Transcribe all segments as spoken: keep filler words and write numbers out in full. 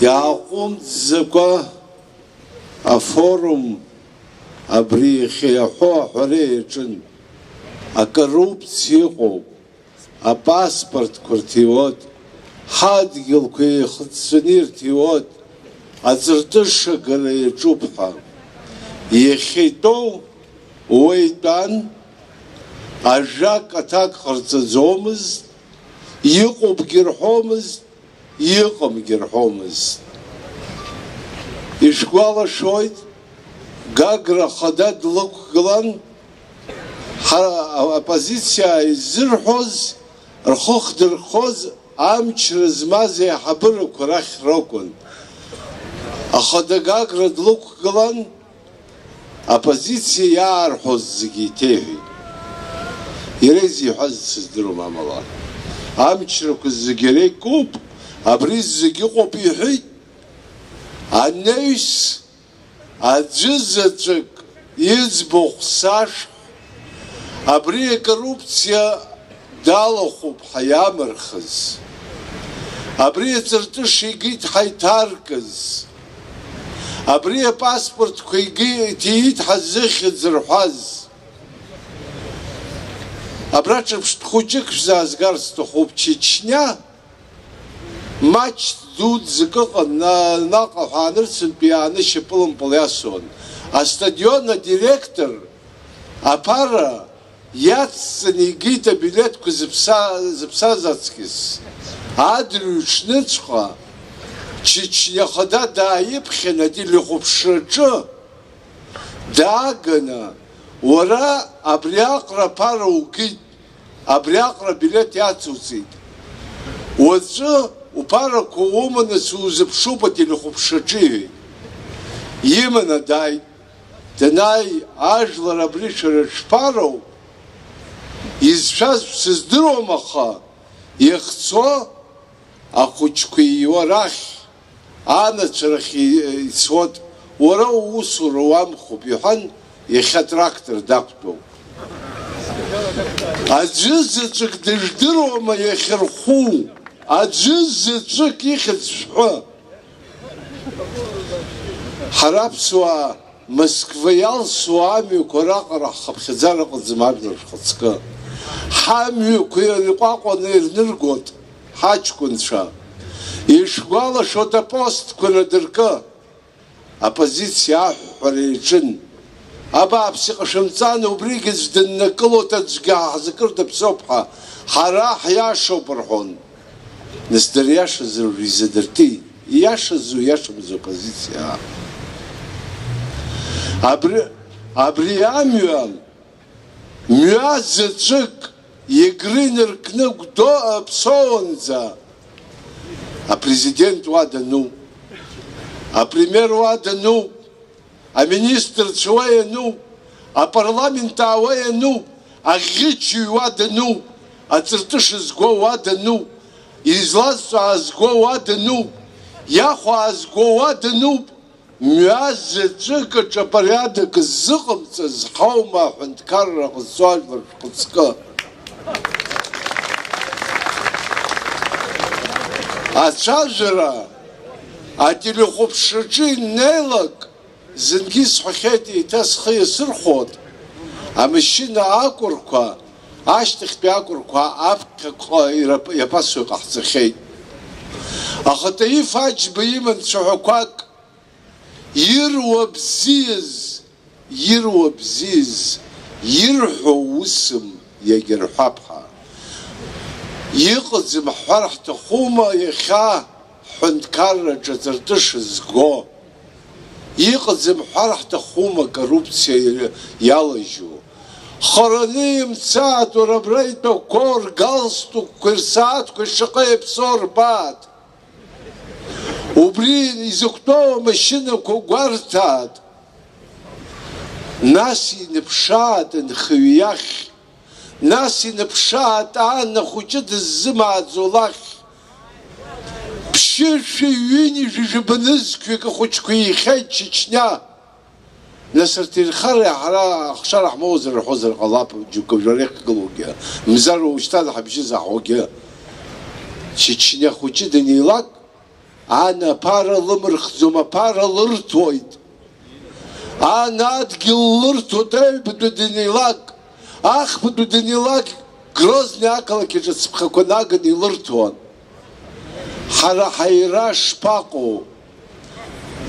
Иааҟәымҵӡакәа афорум абри иахьа иаҳәо аҳәара иаҿын. Акоррупциа ыҟоуп, апаспортқәа рҭиуеит, ҳадгьылқәа еихыҵәҵәаны ирҭиуеит, аҵарҭышагара иаҿуп ҳәа. Иахьа итәоу уа итәан, ажәак аҭак ҟарҵаӡомызт, иҟоупгьы рҳәомызт, иҟамгьы рҳәомызт. Ишәгәалашәоит, Гагра ахада длықәгылан, ҳа-, аоппозициа изырҳәоз, рхы хдырхоз амчра змаз аиҳабырақәа рахь ракәын. Ахада Гагра длықәгылан, Аппозициа иаарҳәоз зегьы еиҭеиҳәеит. Иара изиҳәаз сыздыруам, амала, амчрақәа зегьы иара икуп, абри зегьы ыҟоуп иҳәеит. Анаҩс, аӡәы заҵәык иӡбахә сашәҳәа, абри акоррупциа далахәуп ҳәа иамырхыз, абри аҵарҭыша игеит ҳәа иҭаркыз, абри апаспортқәа игеит, иҭиит ҳәа зыхьӡ рҳәаз. Абра ҿырԥштә хәыҷык шәзаазгарц сҭахуп, Чечниа маҷ дуӡӡак ыҟан, на-, наҟ аҳәаанырцәынтәи иааны шьапылампыл иасуан. Астадион адиректор аԥара иацҵаны игеит абилеҭқәа зыԥса-, зыԥсаз аҵкьыс. Адырҩаҽныҵәҟьа Чечниа Ахада дааиԥхьан ателехәаԥшраҿы дааганы, уара абриаҟара аԥара угеит, абриаҟара абилеҭ иацуҵеит. Уаҵәы уԥарақәа уманы сузыԥшуп ателехәаԥшраҿы, иҳәеит. Иманы дааит. Данааи, ажәлар абри шәара шәԥароуп, изшәаз шәыздыруам, аха иахьцо ахәыҷқәа ииуа рахь, анацәа рахь и-, ицоит, уара уусура уамхуп, иҳәан, иахьа атрактор дақәтәоуп. Аӡәы заҵәык дыжәдыруама иахьырхәу, аӡәы заҵәык ихьӡ шәҳәы. Ҳара аԥсуаа Москва иалсуа амҩақәа раҟара ҳхыԥхьаӡар ыҟаӡам, ажәлар шәхаҵкы. Ҳамҩақәа ирҟәаҟәаны ирныргоит ҳаҷкәынцәа. Ишәгәалашәоит апостқәа надыркы. Аппозициа аҳәҳәара иаҿын. Абааԥс, иҟашәымҵан, убригь аӡә дыннакылоит, аӡәгьы ҳаҳзакыр даԥсоуп ҳәа. Ҳара ҳиашоуп рҳәон. Нас дара иашазар уи изы дыртәи? Ииашазу, ииашамзу оппозициа? Абри, абри амҩа мҩа заҵәык Егры инаркны Гәдоуҭа, Ԥсоуанӡа апрезидент уа дануп, апремиер уа дануп, аминистрцәа уа иануп, апарламент аауа иануп, аӷьычҩы уа дануп, аҵыртыша зго уа дануп, излазҵаа зго уа дануп, иахәаа зго уа дануп, мҩа заҵәык аҿы апорядок ззыҟамҵаз ҳаума аҳәынҭқарра ҟазҵо ажәлар шәхаҵкы? Ацәажәара ателехәаԥшраҿы иннеилак, зынгьы исҳәахьеит, еиҭа схы иасырхәоит, амашьына акәырқәа, ашьҭахьтәи акәырқәа аԥхьаҟа ирап-, иаԥасуа иҟаҳҵахьеит. Аха Таиф Аџьба иман цәаҳәақәак, ируа бзиаз, ируа бзиаз, ирҳәо усым, иагьырҳәап ҳәа. Иҟаӡам ҳҳәар ҳҭахума иахьа ҳҳәынҭқарраҿы аҵарҭыша зго? Иҟаӡам ҳҳәар ҳҭахума коррупциа иалажьу? Хараны имцааит, уара абра итәақәоу ргалстукқәеи рсааҭқәеи шаҟа иаԥсоу рбааит. Убри изықәтәоу амашьынақәа гәарҭааит. Нас иныԥшааит анхаҩы иахь, нас иныԥшааит аан ахәыҷы дыззымааӡо лахь. Ԥшьышәи ҩынҩажәи жәаба нызқьҩык ахәыҷқәа еихьеит Чечниа. Нас арҭ ирхар ҳара ахшара ҳмоуазар рҳәозар ҟалап, џьоукы жәлар иахьгылоугьы, мзар уажәшьҭан ҳабжьы заҳаугьы. Чечниа хәыҷы данилак, Ан аԥара лымырхӡом, аԥара лырҭоит. Ан адгьыл лырҭоит аҩбатәи дунеилак, ахԥатәи дунеилак Грозни ақалақь аҿы цыԥхақәа наганы илырҭон. Ҳара ҳаира шԥаҟоу?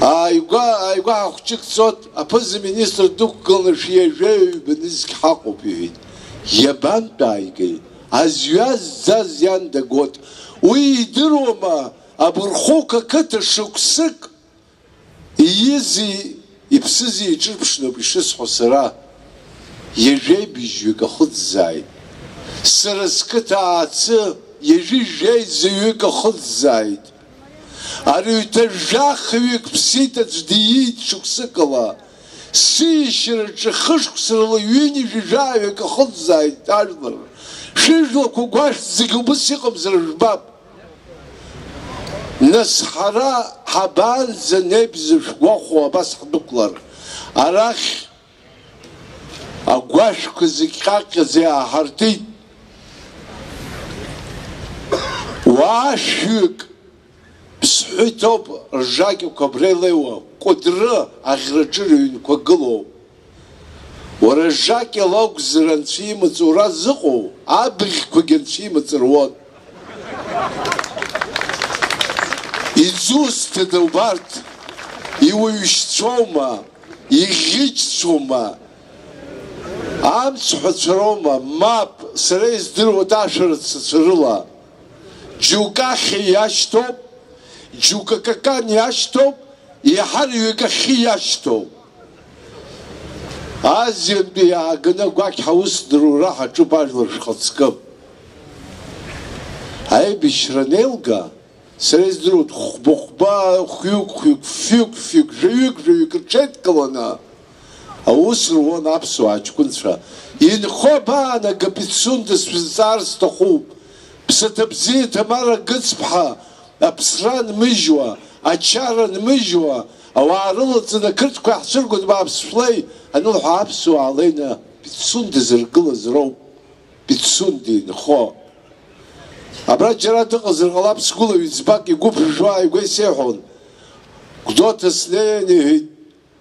Ааигәа, ааигәа ҳахәҷык цот, аԥыза-министр дықәгыланы шәи ажәаҩба нызқь ҳаҟоуп, иҳәеит. Иабантәааигеи? Азҩа зӡаз иан дагот. Уи идыруама, абырхәык ақыҭа шықәсык иизи иԥсызи иҿырԥшноуп ишысҳәо сара. Ҩажәеи быжьҩык ахыҵзааит. Сара сқыҭа аацы ҩажәи жәеи заҩык ахыҵзааит. Ари ҩҭажәахҩык ԥсит аӡә диит шықәсыкала. Сишьраҿы хышықәса рыла ҩынҩажәи жәаҩык ахыҵзааит ажәлар. Шәыжәлақәа гәашәҭ зегьы убыс иҟамзар жәбап. Нас ҳара ҳабанӡа небза шәгәахәуа абас ҳдәықәлар? Арахь агәашәқәа зегь ҟьаҟьаӡа иааҳартит. Уаа шәҩык ԥсҳәы иҭоуп ржакьақәа абра илеиуа, Кәыдры аӷьраҿы рыҩнқәа гылоуп. Уара жакьала акәзар анцәа имаҵ ура зыҟоу, абыӷьқәагьы анцәа имаҵ руан. Изусҭада убарҭ? Иуаҩшьцәоума? Иӷьычцәоума? Амцҳәацәа роума? Мап, сара издыруа дашәарыцацәа рыла. Џьоукы ахьа иашьҭоуп, џьоукы акакан иашьҭоуп, иаҳа рҩык ахьы иашьҭоуп. Азиантәи иааганы агәақь ҳаус дырура ҳаҿуп ажәлар шәхаҵкы. Аибашьра анеилга, сара издыруеит, хәба-хәба, хәҩык-хәҩык, фҩык-фҩык, жәаҩык-жәаҩык рҽеидкыланы аус руан аԥсуаа аҷкәынцәа. Инхо абаанага, Пицундас шәызҵаар сҭахуп. Ԥсаҭа бзиа Ҭамара Гыцԥҳа, аԥсра нмыжьуа, ачара нмыжьуа, ауаа рылаҵаны ақырҭқәа иаҳцәыргоит, бааԥсшәлеи анылҳәа, аԥсуаа леины Пицунда зыргылаз роуп, Пицунда инхо. Абра џьара дыҟазар ҟалап, сгәыла ҩӡбак игәы ԥыжәжәо ааигәа исеиҳәон. Гәдоуҭа снеин, иҳәеит,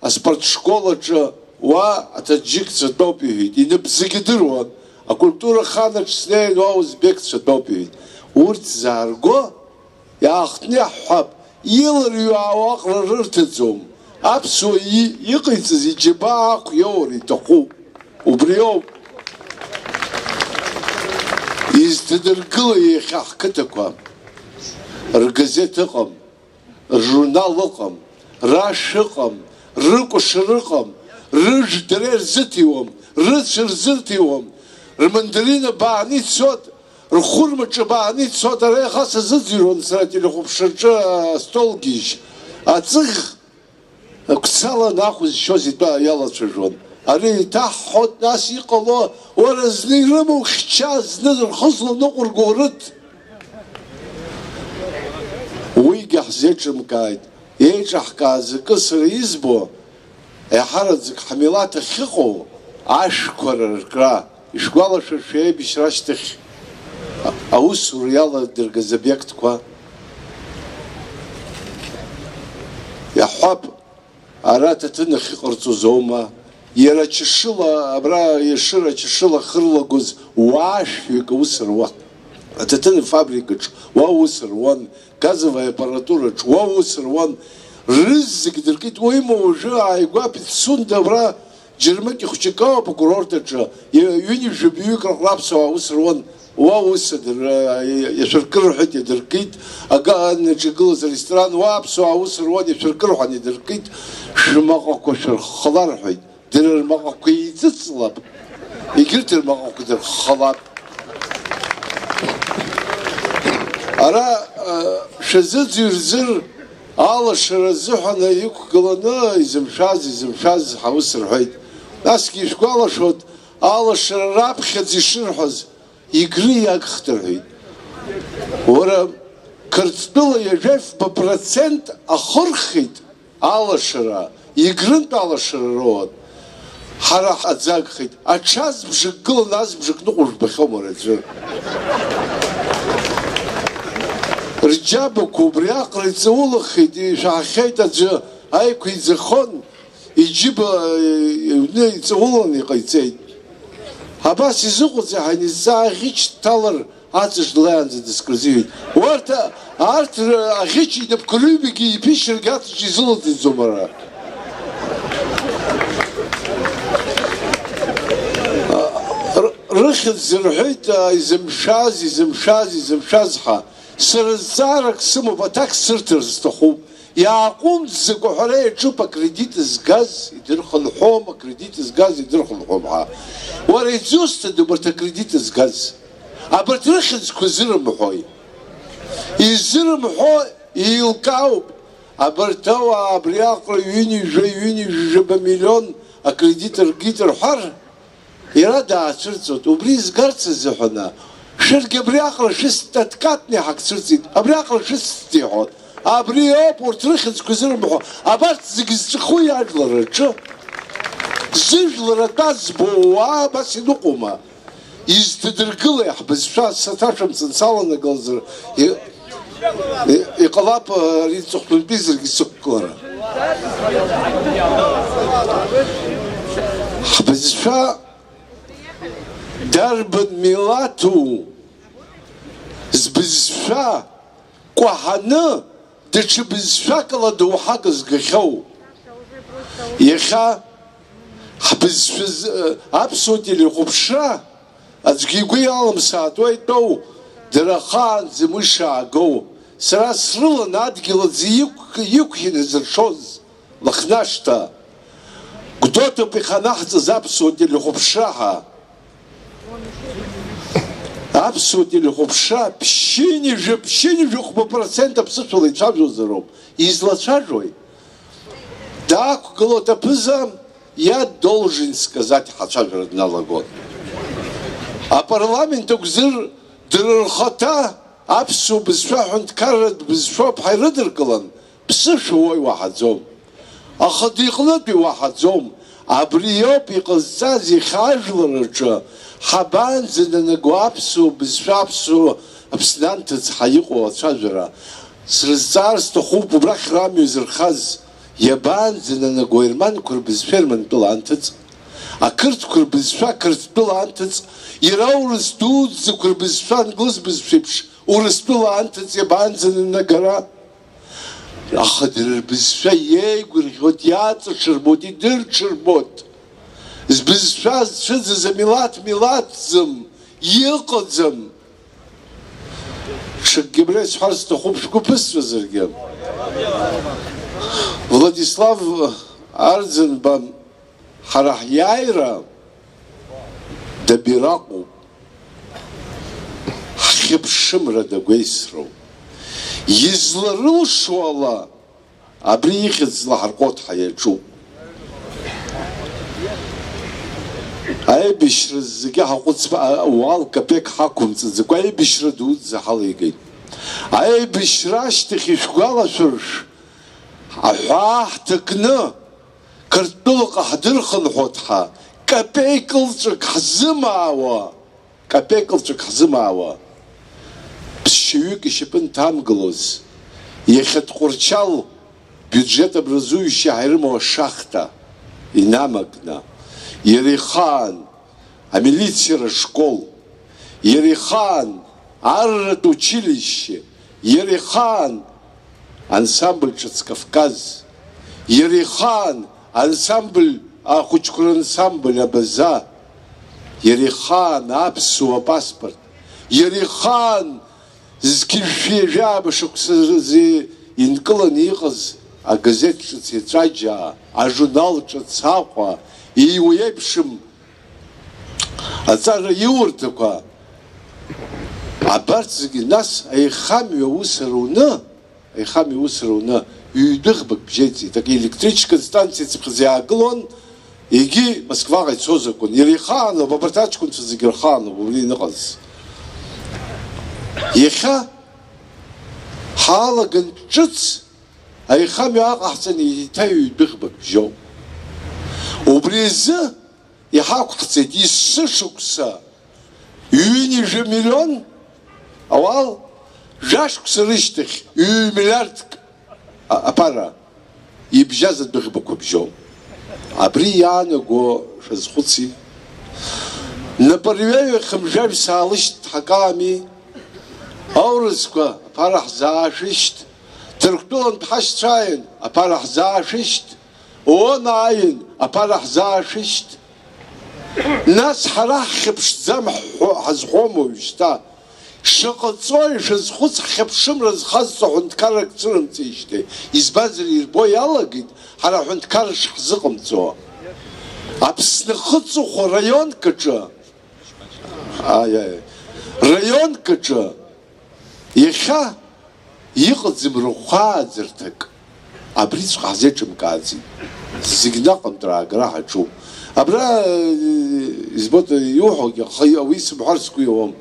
аспортшкол аҿы уа аҭаџьықцәа тәоуп, иҳәеит. Инап зегьы дыруан. Акультура аханаҿ снеин, уа узбекцәа тәоуп, иҳәеит. Урҭ заарго, иаахтны иаҳҳәап, иларҩаауа аҟара рырҭаӡом. Аԥсуа и-, иҟаиҵаз иџьабаа аахә иоур иҭахуп. Убриоуп. Изҭадыргыла иахьа ҳқыҭақәа. Ргазеҭ ыҟам. Ржурнал ыҟам, рашә ыҟам, рыкәашара ыҟам, рыжә дара ирзыҭиуам, рыцәа рзырҭиуам, рмандарина бааны ицот, рхәырма ҿабааны ицот, ара иаха сазыӡырҩуан сара ателехәаԥшраҿы астолгьежь, аҵых гәцаланы ахә зшьоз итәа иалацәажәон. Ари еиҭаҳҳәот, нас иҟало, уара зны ирымоу хьча, зны рхы зланыҟәырго рыҭ. Уигьы ҳзеиҿымкааит. Еиҿаҳкааз акы сара избо, еиҳараӡак ҳмилаҭ ахьыҟоу ашәқәа рыркра. Ишәгәалашәар, шәеибашьра ашьҭахь аусура иаладыргаз обиектқәа. Иаҳҳәап, ара аҭаҭын ахьыҟарҵоз аума, иара ачашыла, абра Ешыра ачашыла ахьырлагоз уаа шәҩык аус руан. Аҭаҭын афабрикаҿ уа аус руан, газовая аппаратураҿ уа аус руан, рызегь дыркит. Уимоу уажәы ааигәа Пицунда абра Џьармыкьа хәҷык ауп акурорт аҿы, ҩынҩажәа баҩык раҟара аԥсуаа аус руан, уа ус адыр-, иашәыркы рҳәеит, иадыркит, аганаҿ игылаз аресторан, уа аԥсуаа аус руан, иашәыркы рҳәан идыркит, шәмаҟақәа шәырххала рҳәеит, дара рмаҟақәа еиҵыҵлап, егьырҭ рмаҟақәа дырххалап. Ара, а, шәазыӡырҩзыр, алашара азыҳәан иқәгыланы изымшәаз, изымшәаз ҳаус рҳәеит. Насгьы ишәгәалашәоит, алашара раԥхьаӡа ишырҳәаз, Егры иагхт рҳәеит. Уара, Қырҭтәыла ҩажәа фба процент ахырхит алашара, Егрынтә алашара роуан. Ҳара ҳаӡагхеит. Аҽазбжак гылан, азбжак ныҟәыжәбахьоума аӡәы? Рџьабақәа убриаҟара иҵаулахеит, ишәаҳахьеит аӡәы, аиқәиҵахон, иџьыба, э, иҩны иҵауланы иҟаиҵеит. Абас изыҟоузеи ҳәа анизҵаа, аӷьыч дҭалар, аҵаҿ длеиаанӡа дыскырзыҩит. Урҭ, арҭ р-, аӷьыч инапқәа рыҩбагьы иԥишьыргьы аҵаҿ изылаӡаӡом ара. Р-, рыхьӡ рҳәеит, а, изымшәаз, изымшәаз, изымшәаз ҳәа. Сара зҵаарак сымоуп, аҭак сырҭар сҭахуп. Иааҟәымҵӡакәа ҳәара иаҿуп акредит згаз идырхынҳәуам, акредит згаз идырхынҳәуам ҳәа. Уара изусҭада убарҭ акредит згаз? Абарҭ рыхьӡқәа зырымҳәои? Изырымҳәо еилкаауп. Абарҭ ауаа абриаҟара ҩынҩажәа, ҩынҩажәаба миллион акредит ркит рҳәар, иара даацәырҵуеит. Убри изгарц азыҳәаны, шәаргьы абриаҟара шәыстаткатны иҳакцәырҵит, абриаҟара шәысҭеиҳәон. Абри ауп урҭ рыхьӡқәа зырымҳәо. Абарҭ зегь зҵәаху иажәлар рҿы. Зыжәлар атәа збо уаа абас иныҟәома? Изҭадыргылеи ҳбызшәа саҭашәымҵан саланагалазар, и-, и-, иҟалап, ари ҵыхәтәантәи зегьы сықәгылара. Ҳбызшәа дарбан милаҭу збызшәа кәаҳаны даҽа бызшәакала доуҳак згахьоу? Иахьа ҳбызшәа з-, аԥсуа телехәаԥшра аӡәгьы игәы иалымсаатәуа итәоу, дара ахаанӡа уи шаагоу, сара срылан адгьыл аӡы иқә-, иқәхьаны зыршоз Лыхнашҭа. Гәдоуҭоуп иханаҳҵаз аԥсуа телехәаԥшра ҳәа. Аԥсуа телехәаԥшра ԥшьынҩажәа, ԥшьынҩажәа хәба процент аԥсышәала ицәажәозароуп. Излацәажәои? Даақәгылоит аԥыза, иа должен сказать ҳацәажәара дналагон. Апарламент акәзар, дара рхаҭа аԥсуа бызшәа аҳәынҭқарратә бызшәоуп ҳәа ирыдыркылан, ԥсышәа уа иуаҳаӡом. Аха диҟнытә иуаҳаӡом. Абри иоуп иҟазҵаз иахьа ажәлар рҿы ҳабанӡананаго аԥсуа бызшәа, аԥсуа Аԥсны анҭыҵ ҳәа иҟоу ацәажәара. Срызҵаар сҭахуп убрахь рамҩа зырхаз, иабанӡананаго аерманқәа рбызшәа ермантәыла анҭыҵ, ақырҭқәа рбызшәа қырҭтәыла анҭыҵ, иара аурыс дуӡӡақәа рбызшәа англыз бызшәеиԥш урыстәыла анҭыҵ иабанӡананагара? Аха дара рбызшәа иеигәырӷьоит, иаҵаҽырбоит, идырҽырбоит. Збызшәа зцәыӡыз амилаҭ милаҭӡам, иҟаӡам. Ҽакгьы абра исҳәар сҭахуп, шәгәы ԥысҵәазаргьы. Владислав Арӡынба ҳара ҳиааира дабираҟуп, ҳхьыԥшымра дагәеисроуп. Изларылшо ала, абри ихьӡ злаҳарҟәоҭҳа иаҿуп. Аибашьра зегьы ҳаҟәыҵ-, уал капек ҳақәымҵаӡакәа аибашьра дуӡӡа ҳалеигеит. Аибашьра ашьҭахь ишәгәалашәаршә, аҳәаа ҳҭакны, Қырҭтәылаҟа ҳдырхынҳәуеит ҳәа, капеик лҵәак ҳзымаауа, капеик лҵәак ҳзымаауа ԥсшьаҩык ишьапы нҭамгылоз, иахьа Тҟәарчал биуџьет образующий ҳәа ирымоу ашахта инамакны, иара ихаан амилициара школ, иара ихаан арратә училище, иара ихаан ансамбль ҿыц Кавказ, иара ихаан ансамбль, ахәыҷқәа рансамбль Абаза, иара ихаан аԥсуа паспорт, иара ихаан зқьи жәшәи жәаба шықәса рзы инкыланы иҟаз агазеҭ ҿыц еҵәаџьаа, ажурнал ҿыц Аҟәа, иуеиԥшым аҵара иурҭақәа, абарҭ зегьы нас аихамҩа аус руны, аихамҩа аус руны ҩ-дәыӷбак бжьеиҵеит. Акы електричка станциа цыԥхьаӡа иаагылон, егьи Москваҟа ицоз акәын. Иара ихаанлоуп, абарҭ аҷкәынцәа зегьы рхаанлоуп убри иныҟаз. Иахьа ҳаалаган ҿыц аихамҩа аҟаҳҵан еиҭа ҩ-дәыӷбак бжьоуп. Убри азы иҳақәҳҵеит есышықәса ҩынҩажәа миллион ауал, Жәашықәса рышьҭахь ҩ-миллиардк а-, аԥара ибжьаз адәыӷбақәа бжьоуп. Абри иаанаго шәазхәыци? Напырҩеиҩ хымжәаҩ саалышьҭ ҳакаами. Аурысқәа аԥара ҳзаашәышьҭ, Ҭырқәтәылантә ҳашьцәа ааин аԥара ҳзаашәышьҭ, ООН ааин аԥара ҳзаашәышьҭ. Нас ҳара ҳхьыԥшӡам ҳҳәо-, ҳазҳәома уажәшьҭа? Шаҟа ҵуеи шәазхәыц, ҳхьыԥшымра зхазҵо ҳәынҭқаррак цәырымҵижьҭеи, избанзар, ирбо иалагеит ҳара ҳәынҭқарра шҳзыҟамҵо. Аԥсны ахы-ҵыхәа раионк аҿы, аиаи, раионк аҿы иахьа иҟаӡам рыхәааӡарҭак. Абриҵәҟьа ҳзеиҿымкааӡеит. Зегь наҟ-ааҟ аагара ҳаҿуп. Абра, э, избоит, иуҳәогьы, аха уи сымҳәар сгәы иауам.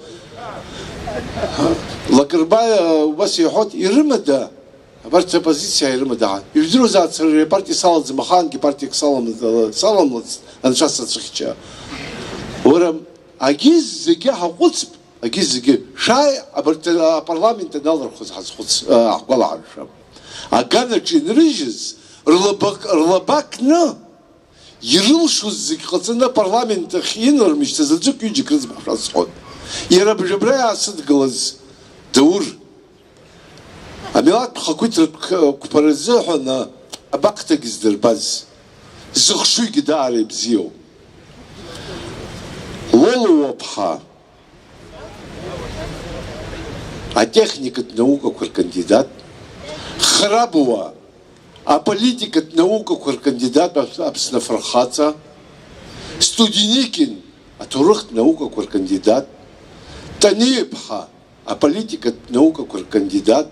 Лакрбаиа убас иҳәоит, ирымада, абарҭ аоппозициа ирымада ҳәа. Ижәдыруазаап, сара ари апартиа салаӡам, ахаангьы партиак салам-, саламлацт, анцәа сацәыхьча. Уара, агьи зегьы ҳаҟәыҵп. Агьи зегьы шәааи, абарҭ апарламент аналырхуаз ҳазхәыц, а, ҳгәалаҳаршәап. Аганаҿ инрыжьыз, рлаба-, рлаба кны, ирылшоз зегь ҟаҵаны апарламент ахь инармышьҭыз аӡәык-ҩыџьак рыӡбахә шәасҳәон. Иара абжьы абра иаасыдгылаз Даур, амилаҭтә хақәиҭратә қ-, қәԥара азыҳәан абахҭагьы здырбаз, зыхшыҩгьы даара ибзиоу Лоло уаԥҳа, атехникатә наукақәа ркандидат, Храбуа, аполитикатә наукақәа ркандидат, Аԥ-, Аԥсны афырхаҵа, Студеникин, аҭоурыхтә наукақәа ркандидат, Таниаԥҳа, аполитикатә наукақәа ркандидат,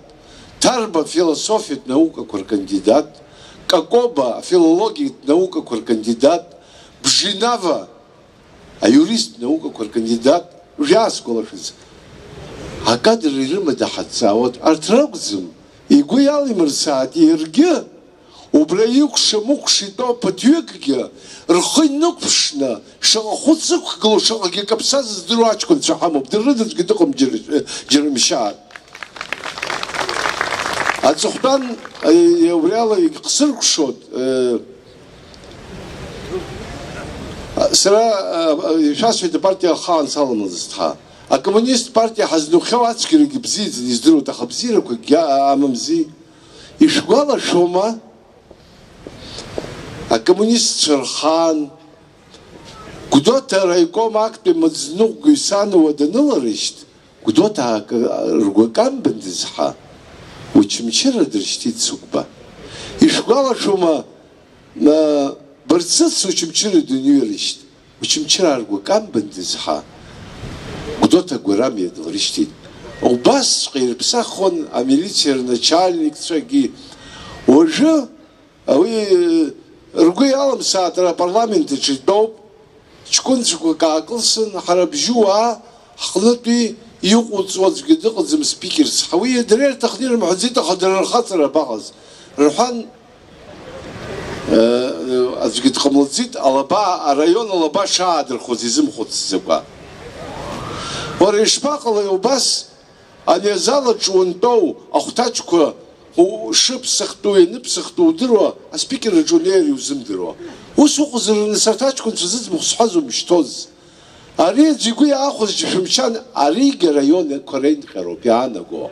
Ҭарба, афилософиатә наукақәа ркандидат, Какоба, афилологиатә наукақәа ркандидат, Бженава, аиуристтә наукақәа ркандидат, уажәы иаасгәалашәаз, акадр ирымада ҳаццаауа, арҭ ракәӡам, игәы иалимырсааит иаргьы, убра икәша-мыкәша итәоу ԥыҭҩыкгьы рхы инықәԥшны, шаҟа хәыц ықәгылоу, шаҟагьы каԥсаз здыруа аҷкәынцәа ҳамоуп, дыррыдаӡәгьы дыҟам џьыр-, џьарымшьааит. Аҵыхәтәан, э, убри ала егьхсыркәшоит, э, Сара, а, а, ишәасҳәеит, апартиа ахаан саламлацызт ҳәа. Акоммунист партиа ҳазнухьоу ацәгьарагьы бзиаӡаны издыруеит, аха бзиарақәакгьы а-, амамзи. Ишәгәалашәома, акоммунистцәа рхаан Гәдоуҭа араиком актәи мыӡныҟәгаҩ сануа даныларышьҭ, Гәдоуҭаа акы ргәы камбындаз ҳәа, Очамчыра дыршьҭит Цыгәба. Ишәгәалашәома, а, Барцыц Очамчыра даныҩрышьҭ, Очамчыраа ргәы камбындаз ҳәа, Гәдоуҭа Гәарамиа дылрышьҭит. Убасҵәҟьа ирыԥсахуан амилициа рначальникцәагьы. Уажәы Уи ргәы иалымсааит, ара апарламент аҿы итәоуп, ҷкәынцәақәак аакылсын, ҳара абжьыуаа ҳҟнытәи иҟоуҵо аӡәгьы дыҟаӡам спикерс ҳәа. Уи дара ирҭахны ирымҳәаӡеит, аха дара рхаҵара абаҟаз? Рҳәан, э, аӡәгьы дҟамлаӡеит, алаба, араион алаба шаадырхәоз изымхәыцӡакәа. Уара ишԥаҟалеи убас? Ани азал аҿы уантәоу ахәҭаҷқәа у-, шыԥсахтәу, ианыԥсахтәу удыруа, аспикер аҿы унеир иузымдыруа. Ус уҟазар, нас арҭ аҷкәынцәа зыӡбахә сҳәаз умышьҭоз. Ари аӡәы игәы иаахәаз џьашәымшьан, аригьы араионқәа реинҟьароуп иаанаго.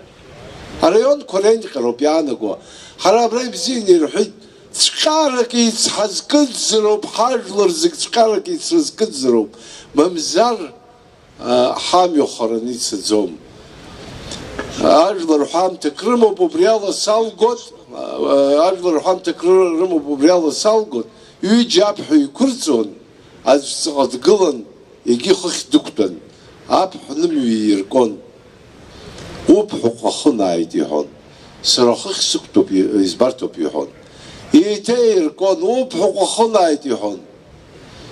Араионқәа реинҟьароуп иаанаго. Ҳара абра ибзианы ирҳәеит, цәҟьарак еицҳазкыдзароуп, ҳажәлар зегь цәҟьарак еицрызкыдзароуп. Мамзар, ҳамҩа хараны ицаӡом. Ажәлар ҳәамҭак рымоуп, убри ала салгоит, ажәлар ҳәамҭак ры-, рымоуп, убри ала салгоит, ҩыџьа аԥҳә еиқәырҵон, аӡә ҵаҟа дгылан, егьи хыхь дықәтәан, аԥҳә нымҩа ииркон. Уԥҳәҟа хынааит, иҳәон. Сара хыхь сықәтәоуп, избарҭоуп, иҳәон. Еиҭа еиркон, уԥҳәҟа хынааит, иҳәон.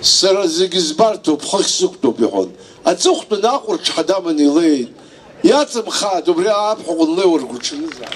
Сара зегь збарҭоуп, хыхь сықәтәоуп, иҳәон. Аҵыхәтәан аҟәырҽҳа даманы илеит. Иаҵамхааит, убри аԥҳәҟа леиуа ргәаҽанызаап.